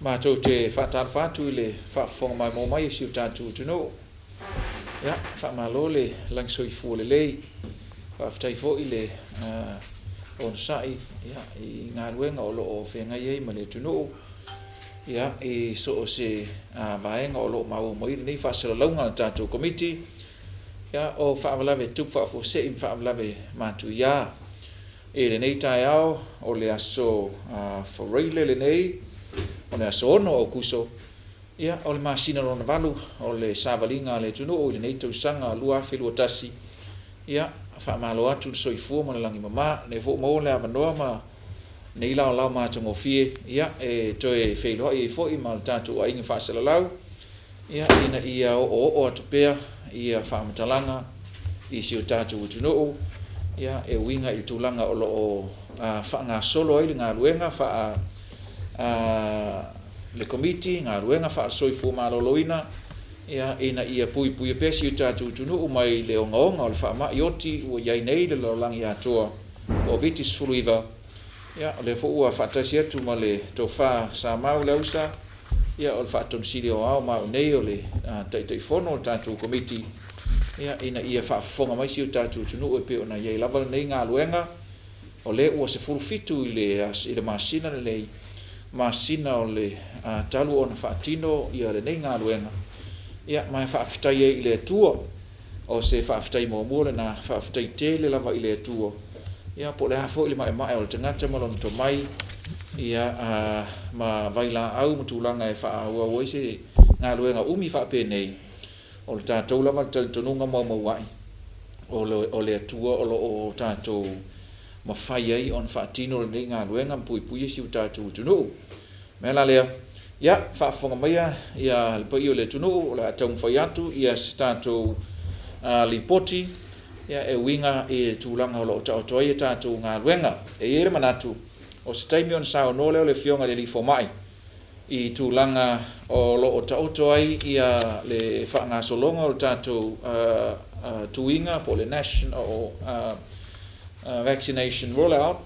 Matou te faatalofa atu i le faafofoga maimoa mai a si o tatou atunuu. Ia, faamalo le lagisoifua lelei. Faafetai foi le onosai i galuega o lo o feagai ai ma le atunuu, ia, i so o se vaega o lo o maua mai ai lenei faasalalauga a le tatou Komiti, ia, o faalavelave tutupu faafuasei ma faalavelave matuia. I lenei taeao o le aso Faraile lenei, o le aso 6 o Aokuso, ia, o le masina lona valu o le savaliga a le atunuu i lenei tausaga 2021, ia, faamalo atu le soifua ma le lagi mama. O lea foi ua maua le avanoa ma nei laolao matagofie, ia, e toe feiloai ai foi ma le tatou aiga faasalalau, ia, ina ia oooo atu pea ia faamatalaga i si o tatou atunuu, ia, e uiga i le tulaga o lo o faagasolo ai le galuega faa le Komiti, galuega faale-soifua maloloina, ia, ina ia puipuia pea si o tatou atunuu mai le ogaoga o le faamai oti ua i ai nei le lalolagi atoa, Koviti-19. Ia, o lea foi ua faatasi atu ma le Tofa Samau Leausa, ia, o le Faatonu Sili Aoao ma au nei o le Taitaifono o le tatou Komiti, ia, ina ia faafofoga mai si o tatou atunuu e pei ona i ai lava lenei galuega. O lea ua 17 i le masina lenei, masina o le talu ona faatino ia lenei galuega, ia, ma e faafetai ai i le Atua. O se faafetai muamua lena, faafetai tele lava i le Atua, ia, po o le a foi le maemae o le tagata ma lona tomai, ia, ma vailaau ma tulaga e faaauau ai se galuega umi faapenei, o le tatou lava le talitonuga maumauai o le Atua o lo o tatou mafai ai ona faatino lenei galuega ma puipuia si o tatou atunuu. O le mea la lea, ia, faafofoga maia ia le paia o le atunuu, o le a taumafai atu ia se tatou lipoti, ia, e uiga i le tulaga o lo o taoto ai a tatou galuega. E i ai le manatu, o se taimi ona saunoa lea o le Afioga i le Alii Fomai i tulaga o lo o taoto ai ia le faagasologa o le tatou tuiga po o le National Vaccination Rollout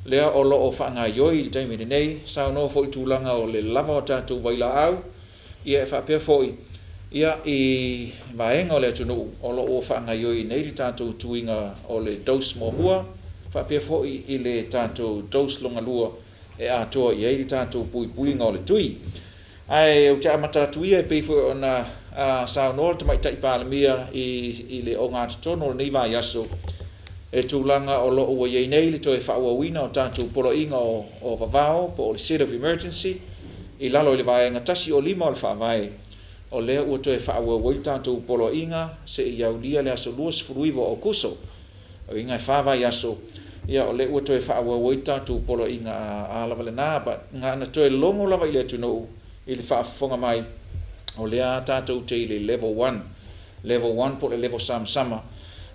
lea o lo o faagaoioi i le taimi lenei, saunoa foi i tulaga o le lava o tatou vailaau, ia, e faapea foi, ia, i vaega o le atunuu o lo o ua faagaoioi nei le tatou tuiga o le dose muamua, faapea foi i le tatou dose lona lua e atoa i ai le tatou puipuiga o le tui. Ae ou te amata atu ia e pei foi ona saunoa le Tamaitai Palemia i le ogatotonu o lenei vaiaso, e tulaga o lo o ua i ai nei le toe faaauauina o tatou poloaiga o vavao po o le state of emergency i lalo i le vaega 105 o le Faavae, o lea ua toe faaauau ai le tatou poloaiga seia aulia le aso 29 o Aokuso. O uiga e 4 vaiaso, ia, o lea ua toe faaauau ai le tatou poloaiga a lava lena, but na toe logo lava i le atunuu i le faafofoga mai, o lea tatou te i le level 1, level 1 po o le level samasama,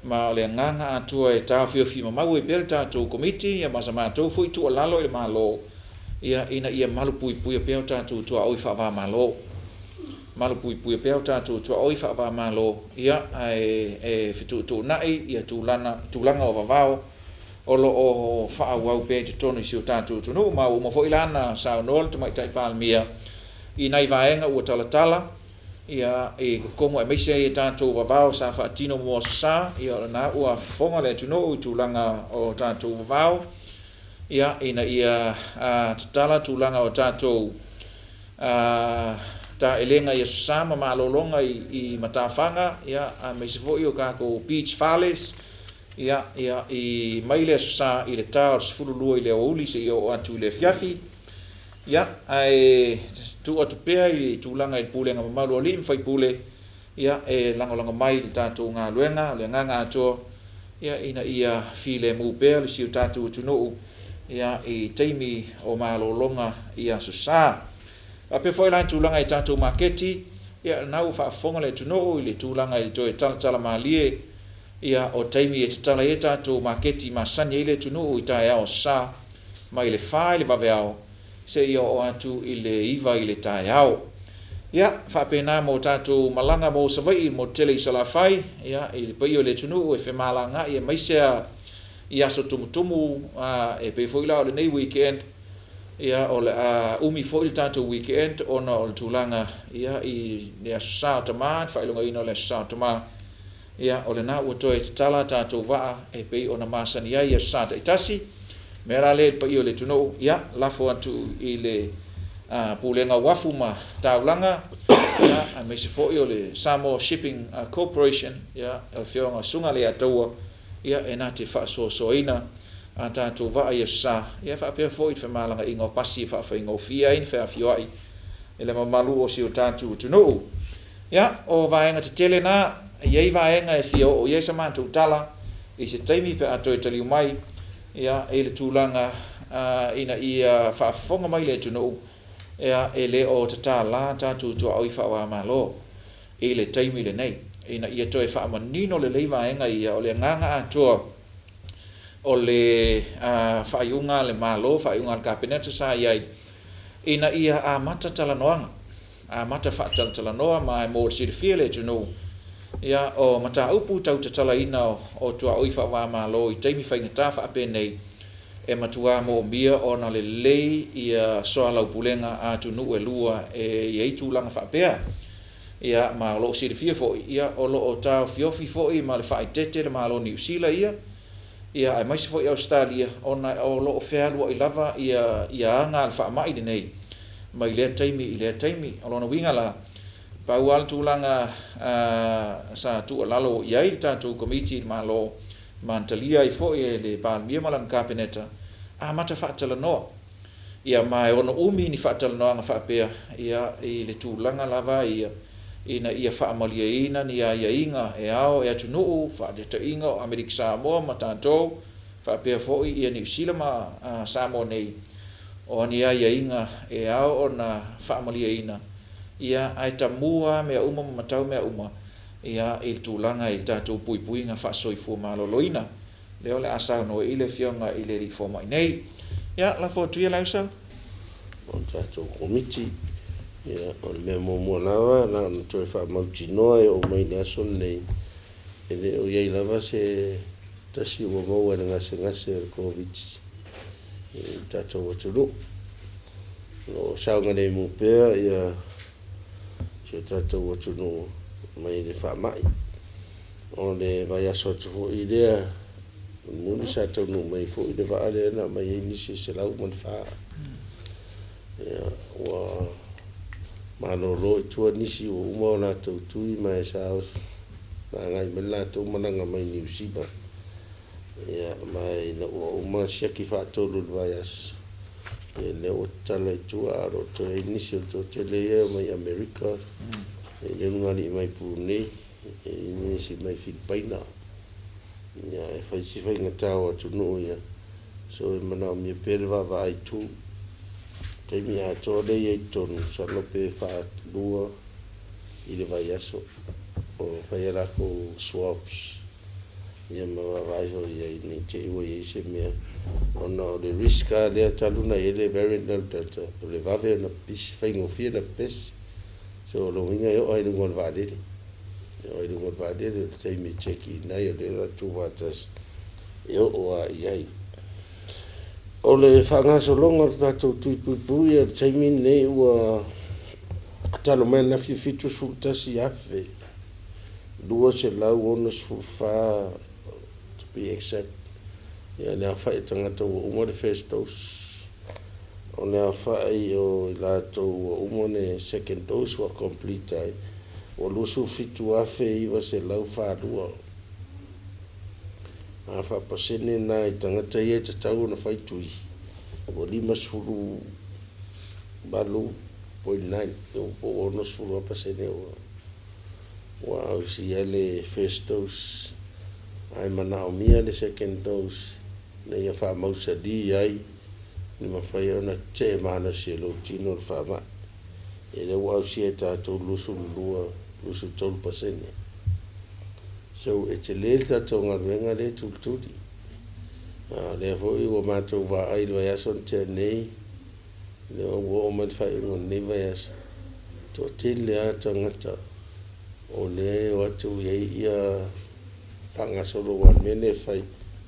ma o le agaga atoa e taofiofi mamau ai pea le tatou Komiti, ia, ma sa matou foi tuualalo i le Malo, ia, ina ia malupuipuia pea o tatou tuaoi faava-Malo, malupuipuia pea o tatou tuaoi faava-Malo, ia, ae e fetuutuunai ia tulaga o vavao o lo o faaauau pea i totonu i si o tatou atunuu. Ma ua uma foi la ona saunoa le Tamaitai Palemia i nai vaega ua talatala, ia, i totonu aemaise ai tatou vavao sa faatino mo Aso Sa, ia, o lena ua fofoga le atunuu i tulaga o tatou vavao, ia, ina ia tatala tulaga o tatou taelega i Aso Sa ma malologa i matafaga, ia, aemaise foi o tatou beach fales, ia, ia, i mai le Aso Sa i le ta o le 12 i le aoauli seia oo atu i le afiafi. Ia, ae tuu atu pea i tulaga i le pulega mamalu a alii ma faipule, ia, e lagolago mai i le tatou galuega. O le agaga atoa, ia, ina ia filemu pea le si o tatou atunuu, ia, i taimi o malologa i Aso Sa. Faapea foi la i tulaga i tatou maketi, ia, lena ua faafofoga le atunuu i le tulaga i le toe talatala malie, ia, o taimi e tatala ai tatou maketi masani ai le atunuu i taeao Aso Sa mai le 4 i le vaveao seia oo atu i le 9 i le taeao. Ia, faapena mo tatou malaga mo Savaii mo tele i Salafai, ia, i le paia o le atunuu e femalagaai aemaise i aso tumutumu, e pei foi la o lenei weekend. Ia, o le a umi foi le tatou weekend ona o le tulaga ia i le Aso Sa o Tama, le faailogaina o le Aso Sa o Tama. Ia, o lena ua toe tatala tatou vaa e pei ona masani ai i Aso Sa taitasi. Mea la lea i le paia o le atunuu, ia, lafo atu i le Pulega o Uafu ma Taulaga, ia, aemaise foi o le Samoa Shipping Corporation, ia, le Afioga Susuga Leiataua, ia, e na te faasoasoaina a tatou vaa i Aso Sa, ia faapea foi le femalagaaiga o pasi e faafaigofie ai ni feafioai i le mamalu o si o tatou atunuu. Ia, o vaega tetele na, e i ai vaega e fia oo i ai sa matou tala i se taimi pe a toe taliu mai, ia, i le tulaga ina ia faafofoga mai le atunuu, ia, e le o tatala tatou tuaoi faava-o-Malo i le taimi lenei, ina ia toe faamanino lelei vaega ia, o le agaga atoa o le faaiuga a le Malo, faaiuga a le Kapeneta sa i ai, ina ia amata talanoaga, amata faatalatalanoa ma e mo le silafia e le atunuu, ia, o mataupu tau tatalaina o tuaoi faava-o-Malo i taimi faigata faapenei, e matua moomia ona lelei ia soalaupulega a atunuu e lua e i ai tulaga faapea. Ia, ma o lo o silafia foi, ia, o lo o taofiofi foi ma le faaeteete le Malo o Niu Sila ia, ia, aemaise foi Ausetalia, ona o lo o fealuai lava ia aga a le faamai lenei mai lea taimi i lea taimi. O lona uiga la, pau lava le tulaga sa tuualalo i ai le tatou Komiti i le Malo, ma na talia ai foi e le Palemia ma lana Kapeneta, amata faatalanoa. Ia, ma e ono umi ni faatalanoaga faapea, ia, i le tulaga lava ia, ina ia faamalieina ni aiaiga e ao e atunuu, faataitaiga o Amerika Samoa ma tatou, faapea foi ia Niu Sila ma Samoa nei, o ni aiaiga e ao ona faamalieina, ia, ae tamua lava mea uma ma matau mea uma, ia, i le tulaga i le tatou puipuiga faasoifua maloloina. Lea o le a saunoa i le Afioga i le Alii Fomai nei. Ia, lafo atu ia Lausa. O le tatou Komiti, ia, o le mea muamua lava na ona toe faamautinoa e oo mai i le aso lenei, e le o i ai lava se tasi ua maua i le gasegase o le Koviti i le tatou atunuu. O lo o saogalemu pea ia si o tatou atunuu mai le faamai. O le vaiaso atu foi lea mulimuli sa taunuu mai foi le vaa lea na aumai ai nisi e 104. Ia, ua malolo i tua nisi ua uma o latou tui ma e sa agai mai le latou malaga mai Niu Sila. Ia, ma ina ua uma siaki faatolu i le vaiaso, ia lea ua tatala i tua, ae o lo o toe i ai nisi o le toatele ia e omai Amerika, e i ai ulugalii mai Brunei, e i ai nisi mai Filipaina. Ia, e fai si faigata o atunuu ia, so e manaomia pea le vaavaai i tu. Taimi atoa lea e i ai i totonu, masalo pe faalua i le vaiaso o fai a latou swabs, ia ma vaavaai foi i ai ne i te i ua i ai se mea, ona o le risk lava lea talu ona i ai le variant lea o le Delta, o le vave ona pipisi, faigofie ona pepesi. So o lona uiga e oo lava i luga o le vaalele, e oo lava i luga o le vaalele, o le taimi e check in ai, o lea o le a tuufaatasi, e oo lava i ai. O le faagasologa o le tatou tui puipui i le taimi lenei ua tatalo mai ananafi e 71,264 to be exact le aofai o tagata ua uma le first dose. O le aofai o i latou ua uma le second dose ua complete ai, ua 27,942. A faapasene lena i tagata ia e tatau ona fai tui, ua 58.9, po ua 60% ua ausia le first dose, ae manaomia le second dose ina ia faamausali ai le mafai ona tetee malosi e lou tino le faamai. Ia lea ua ausia e tatou le 22, 23%. So, e tele le tatou galuega lea e tulituli. A o lea foi ua matou vaai i le vaiaso na tea nei, lea ua oo mai i le faaiuga o lenei vaiaso, toatele lava tagata o lea e o atu i ai faagasolo, aua o le mea lea e fai,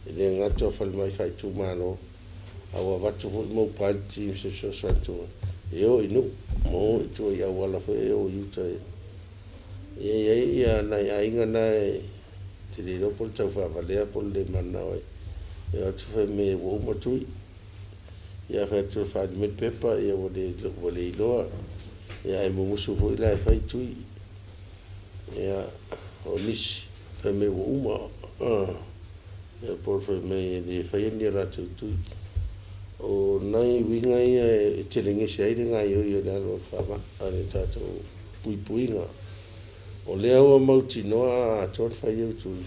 e le gata o falemai faaitumalo, A ua avatu foi mobile teams e fesoasoani atu e o i nuu ma o i tua i auala foi ia e o i uta. E i ai ia nai aiga na ou te le iloa po o le taufaavalea po o le le mananao ai, e o atu fai mai ua uma tui. Ia a fai atu e faaali mai le pepa, ia ua le iloa. Ia ae mumusu foi la e fai tui. Ia, o nisi fai mai ua uma, ia po o le fai mai e le faia ni a latou tui. O nai uiga ia e telegese ai le gaoioi o le alu a le faamai, a le tatou puipuiga. O lea ua mautinoa a atoa ona fai au tui,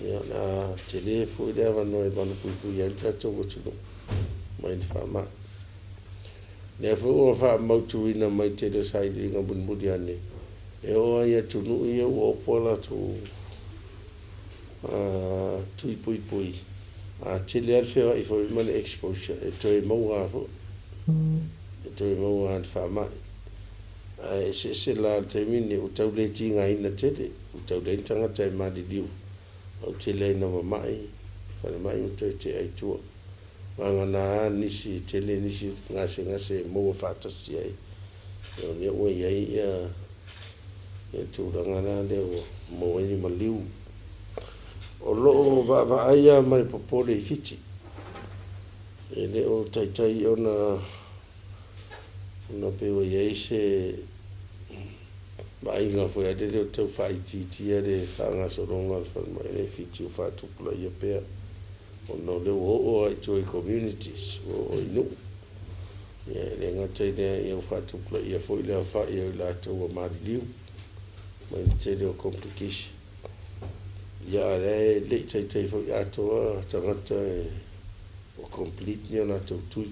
ia o le a tele foi le avanoa e malupuipuia ai le tatou atunuu mai le faamai. O lea foi ua faamautuina mai i le tele o sailiiliga mulimuli ane, e oo lava i atunuu ia ua opo a latou tui puipui, a tele lava le feoai foi ma le exposure, e toe maua lava foi, e toe maua lava i le faamai. Ae eseese la i le taimi lenei, ua tau le tigaina tele, ua tau leai ni tagata e maliliu, ae ua tele lava ina mamai i falemai ma toe tea i tua. Vagana nisi e tele nisi gasegase e maua faatasi ai, o lea ua i ai le tulaga la lea ua maua ai ni maliu. O lo o vaavaai lava ma le popole i Fiti, e le o taitai ona pei ua i ai se vaaiga foi lele ua tau faaitiitia le faagasologa o le falemai la e i Fiti ua faatupulaia pea, ona o lea ua oo lava i tua i communities, ua oo i nuu. E le gata i lea ua faatupulaia foi le aofai o i latou ua maliliu mai le tele o complications. Ia a o lea e le i taitai foi atoa tagata ua complete ni a latou tui.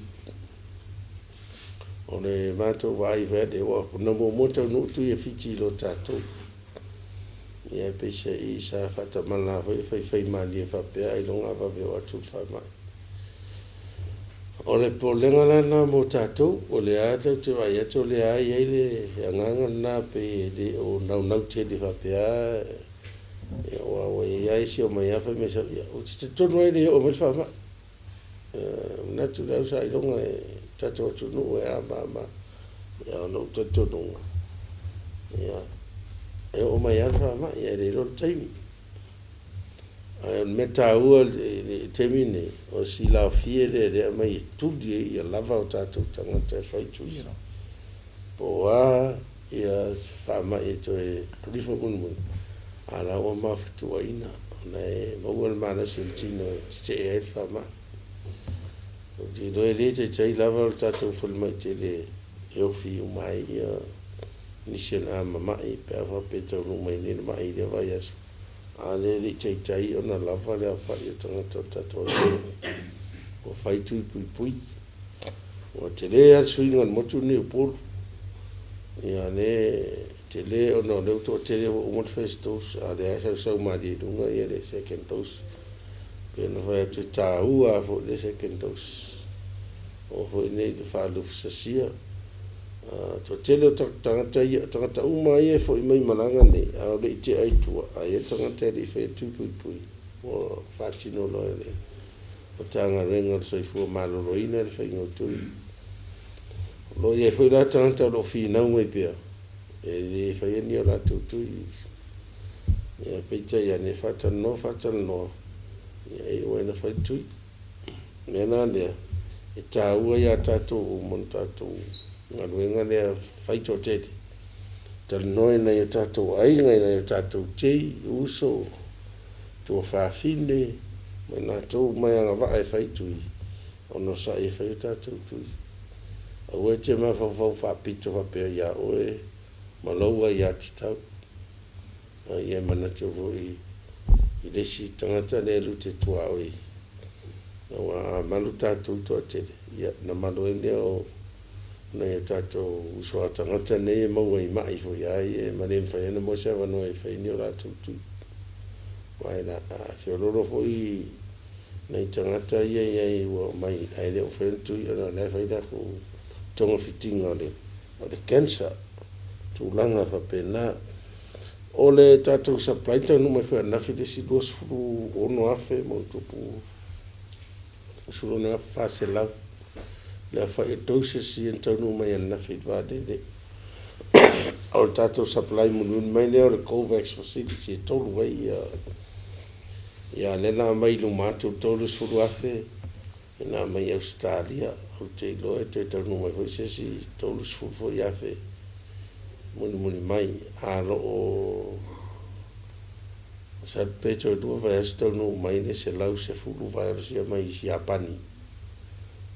O le matou vaai foi lea, na muamua taunuu tui a Fiti i lo tatou. Ia peiseai sa faatamala foi e faifai malie faapea ailoga a vave oo atu le faamai. O le popolega la lena mo tatou, o lea lava tatou te vaai atu o lea lava e i ai le agaga lena pei e le o naunau tele faapea, aua ua i ai lava isi e omai lava fai mai sau, ia, ou te talitonu lava e le oo mai le faamai. E manatu le au sailoga e tatou atunuu e a ma a ma a. Ia o lou talitonuga, ia, e oo mai lava le faamai ae le iloa le taimi. Ae o le mea taua i le taimi lenei, o le silaofie lea o lea e aumai e tuli ai ia lava o tatou tagata e fai tui. Po o a se faamai e toe alu ifo mulimuli, a o la ua mafatuaina, o la e maua le malosi o le tino e tetee ai le faamai. Ou te iloa e le taitai lava le tatou falemai tele e ofi uma ai nisi o le a mamai pe a faapea e taunuu mai nei le mai i lea vaiaso, a lea e le i taitai ona lava le aofai o tagata o le tatou atunuu ua fai tui puipui. Ua tele lava le suiga o le motu lenei o Upolu. Ia o lea e tele ona o lea ua toatele ua uma le first dose, a o lea lava e sausau malie i luga le second dose. E pei ona fai atu e taua lava foi le second dose, aua foi ne i faaluafesasia. Toatele o tagata ia, tagata uma lava ia e foi mai malaga nei, a o le i tea i tua, a i ai le tagata e le i faia le tui puipui, ua faatino loa e le Matagaluega o le Soifua Maloloina le faiga o tui. O lo o i ai foi la tagata o lo o finau mai pea, e le faia ni o latou tui. Ia peitai ane, e faatalanoa faatalanoa, ia e iu lava ina fai le tui. O le mea la lea, e taua ia tatou uma le tatou galuega lea fai toatele, talanoa i nai o tatou aiga, i nai o tatou tei, uso, tuafafine, ma i latou uma e agavaa e fai tui, onosai e fai o tatou tui. Aua e te mafaufau faapito faapea ia oe ma lou aiatatau, a ia e manatu foi i le isi tagata lea e te tuaoi, aua a malu tatou toatele, ia ona malu ai lea o nai o tatou uso a tagata nei e maua i mai foi lava ia ma le mafai ona maua se avanoa e fai ni o latou tui. Aua a feoloolo foi nai tagata ia e i ai ua omai ae le o faia ni tui ona o la e fai latou togafitiga o le cancer, tulaga faapena. O le tatou supply na taunuu mai foi ananafi le isi 26,000 ma ona tupu. 16,400 le aofai o doses ia na taunuu mai ananafi i le vaalele. O le tatou supply mulimuli mai lea o le COVAX Facility e tolu ai ia, ia lea na aumai i luma atu le 30,000 na aumai Ausetalia. Ou te iloa e toe taunuu mai foi se isi 30 foi afe mulimuli mai. A lo o masalo pe toe 2 vaiaso taunuu mai le 110 vials ia mai Iapani.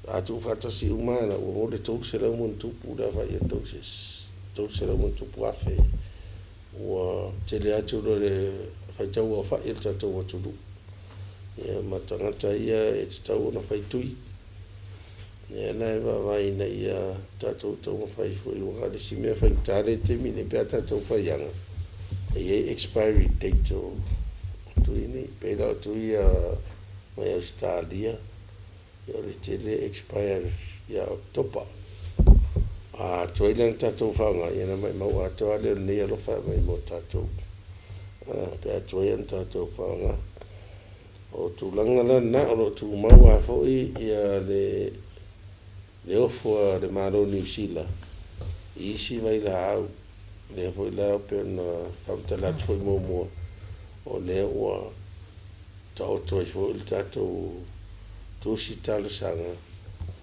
A tuufaatasi uma la, ua maua le 300+ le aofai o doses, 300+ afe. Ua tele atu i lo le faitau aofai o le tatou atunuu, ia ma tagata ia e tatau ona fai tui. Lea la e vaavaai ina ia tatou taumafai foi, aua o le isi mea faigata lea taimi nei pe a tatou faiaga, e i ai expiry date o tui nei. Pei la o tui ia mai Ausetalia, o le tele e expire ia Oketopa. A tuai la ona tatou faaaoga, ia ona maumau atoa lea o lenei alofa e aumai mo tatou pe a tuai ona tatou faaaoga. O tulaga la na, o lo o tumau lava foi ia le ofo a le Malo o Niu Sila i isi vailaau. Lea foi la pei ona faamatala atu foi muamua, o lea ua taoto ai foi le tatou tusi talosaga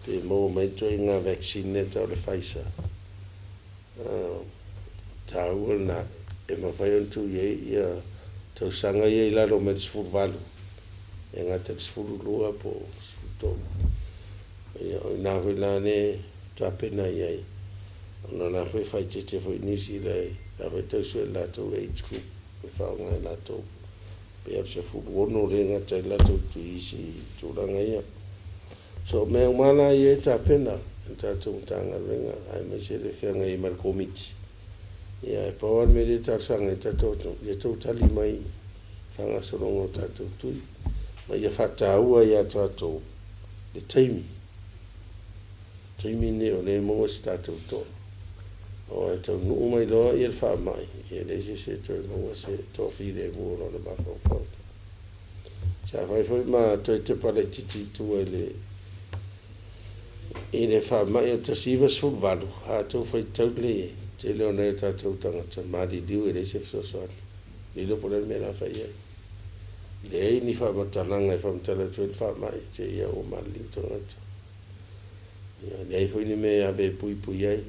pe maua mai ituaiga vaccine lea e tau o le Pfizer. Taua lena e mafai ona tuu i ai ia tausaga ia i lalo mai le 18, e gata i le 12 po o le 13. Ia, o i ina foi la lea e tapena i ai, ona o la foi e faaeteete foi Niu Sila, o la foi e tau sue le latou age group e faaaoga e latou. Pei o le 16 lea e gata ai le latou tui i isi tulaga ia. So, o mea uma la ia e tapena e le tatou Matagaluega aemaise le feagai ai ma le Komiti. Ia, e pau lava le mea lea e talosaga ai le tatou atunuu, ia outou tali mai i faagasologa o tatou tui, ma ia faataua ia tatou le taimi lenei o lea e maua se tatou toa. Aua e taunuu mai loa le faamai, e leai se isi e toe maua se toafilemu o lona mafaufau. Sa fai foi ma toe tepa laitiiti i tua i le faamai o le 1918, a outou faitau lelei i ai, tele o nai o tatou tagata maliliu e leai se fesoasoani. Le iloa po o le a le mea o le a fai i ai. Leai ni faamatalaga e faamatala atu ai le faamai seia ua maliliu tagata. Ia, leai foi ni mea e ave e puipui ai.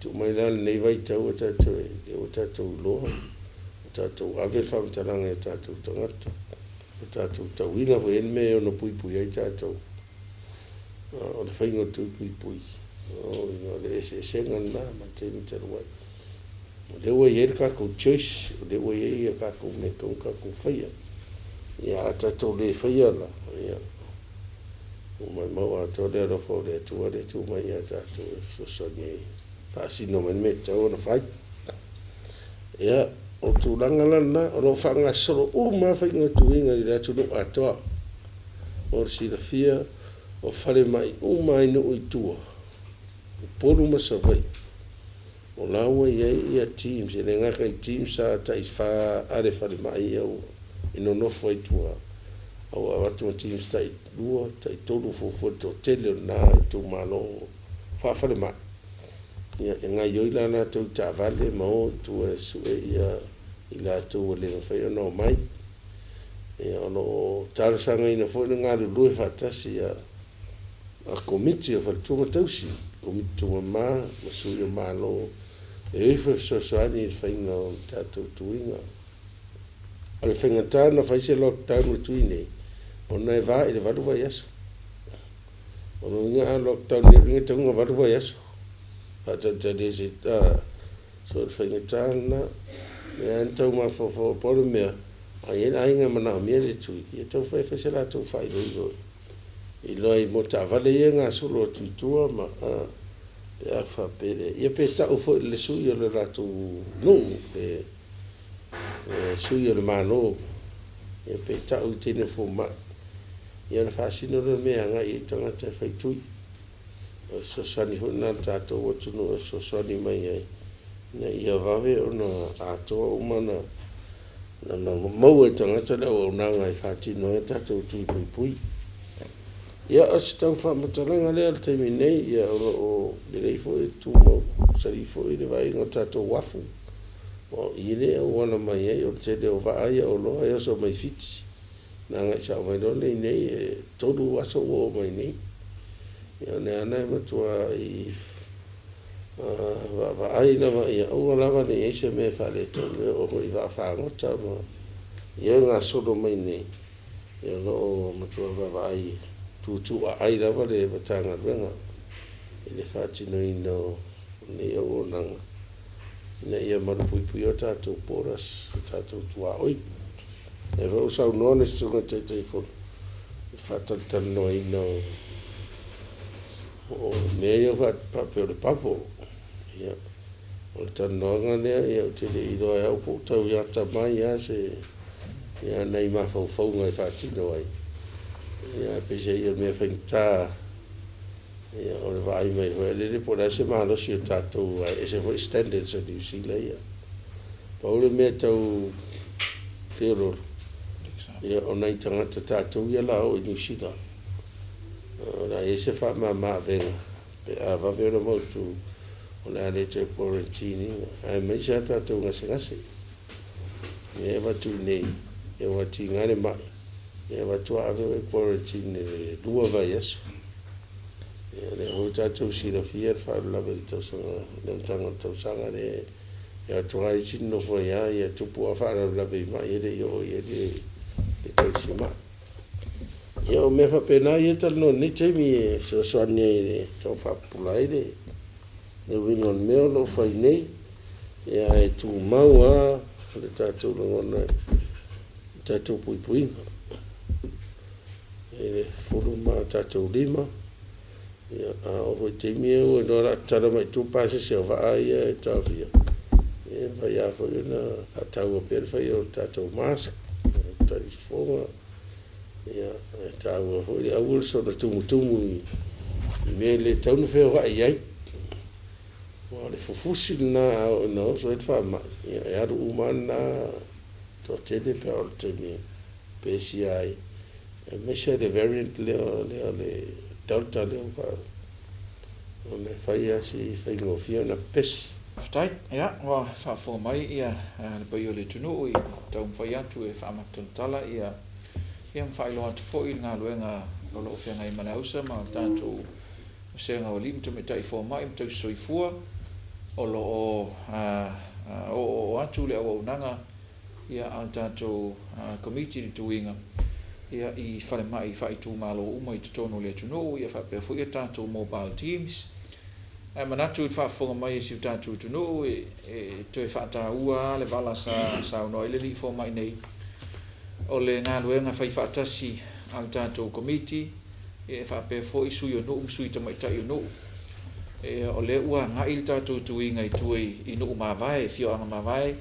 Tuu mai la lenei vaitau ua tatou, lea ua tatou iloa, ua tatou ave le faamatalaga i o tatou tagata, ua tatou tauina foi i ai le mea e ono puipui ai tatou. O le faiga o le tui puipui, o le eseesega lena ma le taimi talu ai. O lea ua i ai le tatou choice, o lea ua i ai a tatou mea e tatau ona tatou faia. Ia, a tatou le faia la, ia, ua maumau atoa le alofa o le Atua lea e tuu mai ia tatou e fesoasoani ai, faasino mai le mea e tatau ona fai. Ia, o tulaga la lena, o lo o faagasolo uma lava faiga o tuiga i le atunuu atoa. Mo le silafia, o falemai uma lava i nuu i tua, Upolu ma Savaii, o la ua i ai ia teams, e le gata i teams a tai fa a le falemai ia e nonofo ai i tua, a ua avatu ma teams tai 2, tai 3 fuafua i le toatele o lena itumalo faa-falemai. Ia, e gaoioi la latou i taavale ma o i tua e sue ia i latou ua le mafai ona omai. Ia, o lo o talosagaina foi le galulue faatasi a Komiti o Faletua ma Tausi, Komiti Tumama ma Sui o Malo e o ifo e fesoasoani i le faiga o tatou tuiga. O le faigata ona fai se lockdown ua tui nei, ona e va i le 8 vaiaso. O lona uiga a lockdown nei, o lona uiga e tatau ona 8 vaiaso. Faatalitali ai se so o le faigata lena. Lea na tau mafaufau, pau le mea, a i ai le aiga e manaomia le tui, ia taumafai e fai se latou faailoilo iloa ai mo taavale ia e gasolo atu i tua ma pe a faapea le, ia pe tau foi i le sui o le latou nuu, le sui o le Malo, ia pe tau i teine fomai, ia ona faasino lea o le mea e agai i ai tagata e fai tui. O le fesoasoani foi lena a le tatou atunuu e fesoasoani mai ai, ina ia vave ona atoa uma ona maua e tagata le auaunaga e faatino ai tatou tui puipui. Ia, o se tau faamatalaga lea i le taimi nei, ia o lo o lelei foi le tumau sali foi le vaaiga o tatou uafu. O i lea e auala mai ai, o le tele o vaa ia oloa e oso mai Fiti, ona agai sao mai loa lea i inei, e 3 aso ua oo mai i inei. Ia o lea la e matuai vaavaai lava ia aua lava ne i i ai se mea e faaletonu, e oo foi i vaafagota ma ia e gasolo mai nei, o lo o matua vaavaai tutuaai lava le Matagaluega i le faatinoina o lenei auaunaga ina ia malupuipuia o tatou borders, o tatou tuaoi. O lea foi ua saunoa le Susuga i le Taitaifono i le faatalatalanoaina o mea ia faapea o le bubble. Ia, o le talanoaga lea, ia ou te le i iloa e au po o tau ata mai lava se nai mafaufauga e faatino ai, ae peiseai o le mea faigata, o le vaai mai foi lele po o le a se malosi o tatou, aua e ese foi standards a Niu Sila ia. Pau le mea e tau feoloolo, o nai tagata tatou ia o le a o i Niu Sila, o le a i ai se faamama avega pe a vave ona mautu, o le a le toe quarantine ina, aemaise lava tatou gasegase. E avatu i inei, ua tiga le mai, e avatu ave oe e quarantine i le 2 vaiaso. O lea foi ua tatou silafia le faalavelave i le tausaga, le amataga o le tausaga lea e o atu lava isi nonofo ai lava, ia tupu lava faalavelave i mai e le i oo i ai le tausimai. Ia o mea faapena ia e talanoa i lenei taimi e fesoasoani ai e tau faapupula ai le uiga o le mea o lo o fai nei, ae tumau lava le tatou lagona i le tatou puipuiga, i le fufulu ma tatou lima. A oo foi i taimi ia ua iloa o le a tatala mai tua pasese o vaa ia e taofia, ia e mafai lava foi ona faataua pea le fai o tatou mask, talifofoga. E taua foi le aua le soona tumutumu i mea e le tatau ona feoai i ai, aua o le fufusi lena a oo ina oso ai le faamai, ia e alu uma lava lena toatele pe a oo i le taimi e pesia ai, aemaise le variant lea o le Delta lea ua ona e fai lava si faigofie ona pepesi. Faafetai. Ia, ua faafofoga mai le paia o le atunuu i taumafai atu e faamatalatala ia ma faailoa atu foi le galuega o lo o feagai ma le AUSA ma le tatou Vasega o Alii ma Tamaitai Fomai ma Tausisoifua o lo o oooo atu le auaunaga a le tatou Komiti i le tuiga i falemai faaitumalo uma i totonu o le atunuu faapea foi a tatou mobile teams. Ae manatu i le faafofoga mai a si o tatou atunuu e toe faataua lava le vala sa saunoa ai le alii fomai nei, o le galuega faifaatasi a le tatou Komiti e faapea foi sui o nuu ma sui tamaitai o nuu. O lea ua agai le tatou tuiga i tua i nuu mavae, afioaga mavae,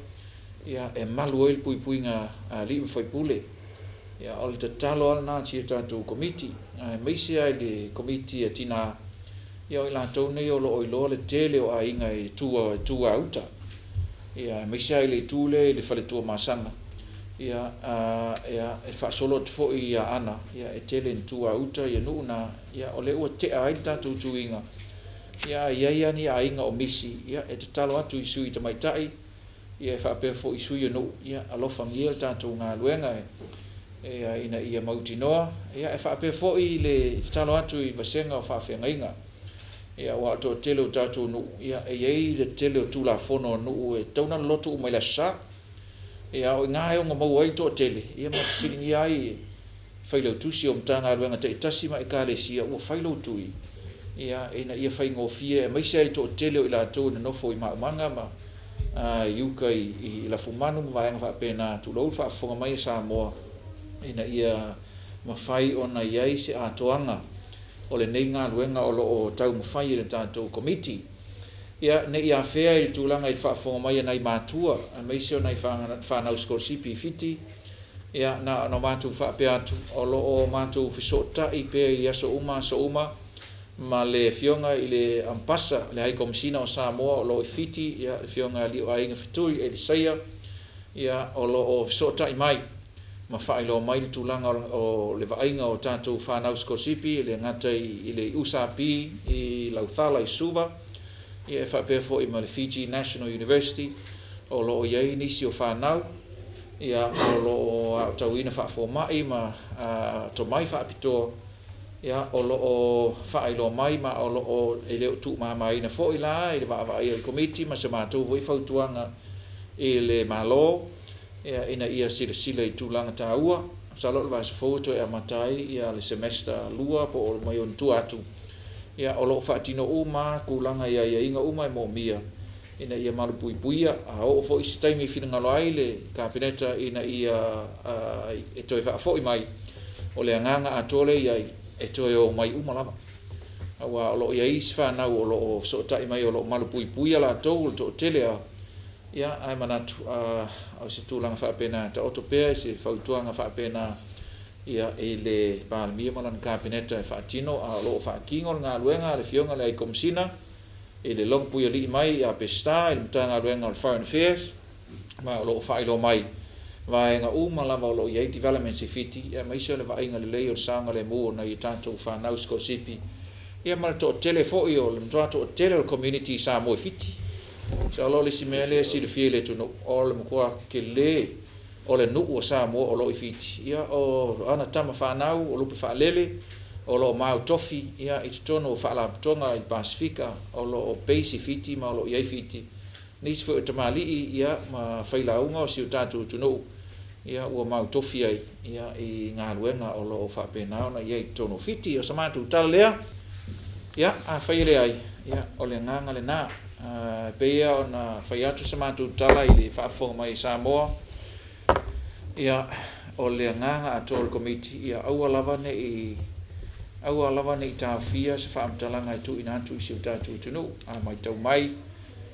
e malu ai le puipuiga a alii ma faipule. O le tatalo lava lena a si a tatou Komiti, aemaise lava i le Komiti a Tina, o i latou nei o lo o iloa le tele o aiga e tu auta, aemaise lava i le itu lea i le fale Tuamasaga, e faasolo atu foi i Aana, e tele ina tu-a-uta nuu na, o lea ua tea ai le tatou tuiga, a i ai lava ni aiga o misi, e tatalo atu i sui tamaitai, e faapea foi i sui o nuu, alofagia le tatou galuega ina ia mautinoa. E faapea foi le tatalo atu i vasega o faafeagaiga, aua o le toatele o tatou nuu, e i ai le tele o tulafono a nuu e tatau ona lolotu uma i le Aso Sa. O i ina e ono maua ai le toatele, ma fesiligia ai failautusi o Matagaluega taitasi ma Ekalesia ua fai lotui, ina ia faigofie, aemaise ai le toatele o i latou e nonofo i maumaga ma i uka i Lafumanu ma vaega faapena, tulou le faafofoga mai a Samoa, ina ia mafai ona i ai se atoaga o lenei galuega o lo o taumafai e le tatou Komiti. Ne i afea i le tulaga i le faafofoga mai a nai matua, aemaise o nai fanau sikolasipi i Fiti, na ona matou faapea atu, o lo o matou fesootai pea i aso uma aso uma ma le afioga i le Ambassador, le High Komesina o Samoa o lo o i Fiti, le afioga ia Lioaiga Fetui Elisaia, o lo o fesootai mai. ma faailoa mai le tulaga o le vaaiga o tatou fanau sikolasipi, e le gata i le USP i Lauthala i Suva, e faapea foi ma le Fiji National University, o lo o i ai nisi o fanau o lo o aotauina faafomai ma tomai faapitoa, o lo o faailoa mai ma o lo o e le o tuumamaina foi la i le vaavaai a le Komiti ma se matou foi fautuaga i le Malo ina ia silasila i tulaga taua. Masalo o le vaiaso fou e toe amata ai le semester 2 po o mai ona tua atu, o lo o faatino uma tulaga i aiaiga uma e moomia ina ia malupuipuia. A oo foi se taimi e finagalo ai le Kapeneta ina ia e toe faafoi mai, o le agaga atoa lea i ai e toe o mai uma lava, aua o lo o i ai isi fanau o lo o fesootai mai o lo o malupuipuia latou, o le toatele lava. Ae manatu o se tulaga faapena e taoto pea i se fautuaga faapena i le Palemia ma lana Kapeneta e faatino, a o lo o faatino le galuega a le Afioga i le Ai Komesina i le Logopuialii mai ia Peseta i le Matagaluega o le Foreign Affairs, ma o lo o faailoa mai vaega uma lava o lo o i ai developments i Fiti, aemaise o le vaaiga lelei o le saogalemu o nai a tatou fanau sikolasipi, ma le toatele foi o le matua toatele o le community i Samoa i Fiti. Masalo o le isi mea lea e silafia i le atunuu, o le matua tele o le nuu o Samoa o lo o i Fiti. O ana tama fanau, o lupe faalele, o lo o mau tofi i totonu o faalapotopotoga i le Pasefika, o lo o base i Fiti ma o lo o i ai Fiti. Nisi foi o tamalii ma failauga o si o tatou atunuu ua mau tofi ai i galuega o lo o faapena ona i ai i totonu o Fiti. O sa matou tala lea, afai e leai, o le agaga lena. E pei ona fai atu sa matou tala i le faafofoga mai i Samoa, o le agaga atoa o le Komiti, ia aua lava ne i taofia se faamatalaga e tuuina atu i si o tatou atunuu. A matau mai,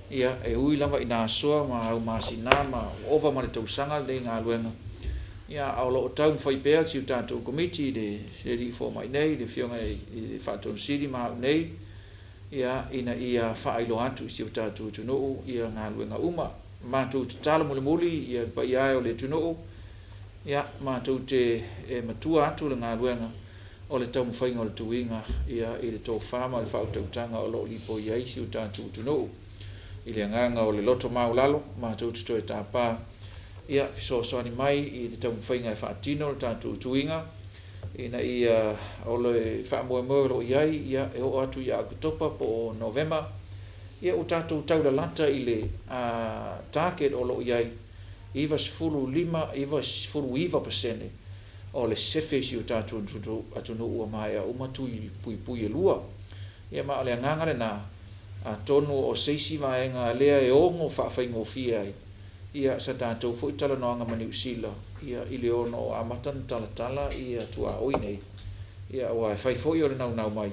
e ui lava ina asoa ma au masina ma ua ova ma le tausaga lenei galuega, a o lo o taumafai pea si o tatou Komiti i le alii fomai nei, le Afioga i le Faatonu Sili ma au nei, ina ia faailoa atu i si o tatou atunuu galuega uma. Matou tatalo mulimuli le paia e o le atunuu, matou te matua atu le galuega o le taumafaiga o le tuiga i le tofa ma le faautautaga o lo o lipoi ai si o tatou atunuu. I le agaga o le loto maulalo, matou te toe tapa fesoasoani mai i le taumafaiga e faatino le tatou tuiga, ina ia o le faamoemoe o lo o i ai e oo atu ia Oketopa po o Novema, ua tatou taulalata i le target o lo o i ai 95, 99% o le sefe si o tatou atunuu ua maea uma tui puipui e lua. Ma o le agaga lena, atonu o se isi vaega lea e ono faafaigofie ai sa tatou foi talanoaga ma Niu Sila i le ono o amata ona talatala tuaoi nei, aua e fai foi o le naunau mai,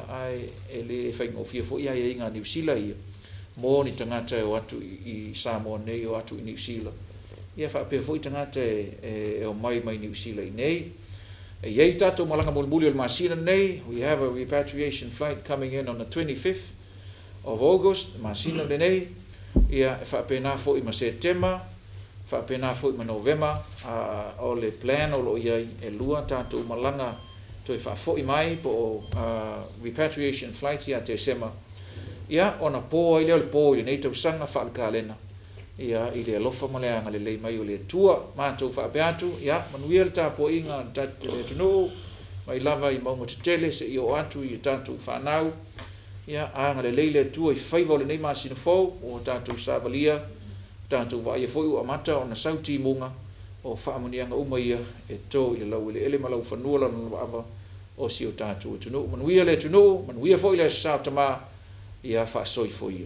ae e le faigofie foi aiaiga a Niu Sila ia mo ni tagata e o atu i Samoa nei, o atu i Niu Sila, faapea foi tagata e omai mai Niu Sila i nei. E i ai tatou malaga mulimuli o le masina nei. We have a repatriation flight coming in on the 25th of August, masina lenei, e faapena foi ma Setema, faapena foi ma Novema. O le plan o lo o i ai e lua tatou malaga toe faafoi mai po o repatriation flights ia Tesema, ona po ai lea o le po i lenei tausaga faalekalena i le alofa ma le agalelei mai o le Atua. Matou faapea atu, manuia le tapuaiga a le atunuu mai lava i mauga tetele seia oo atu i tatou fanau. Agalelei le Atua i faiva o lenei masina fou ua tatou savalia, tatou vaaia foi ua amata ona sau timuga o faamanuiaga uma ia e to i le laueleele ma laufanua lalovaoa o si o tatou atunuu. Manuia le atunuu, manuia foi le Aso Sa o Tama, ia faasoifo ia.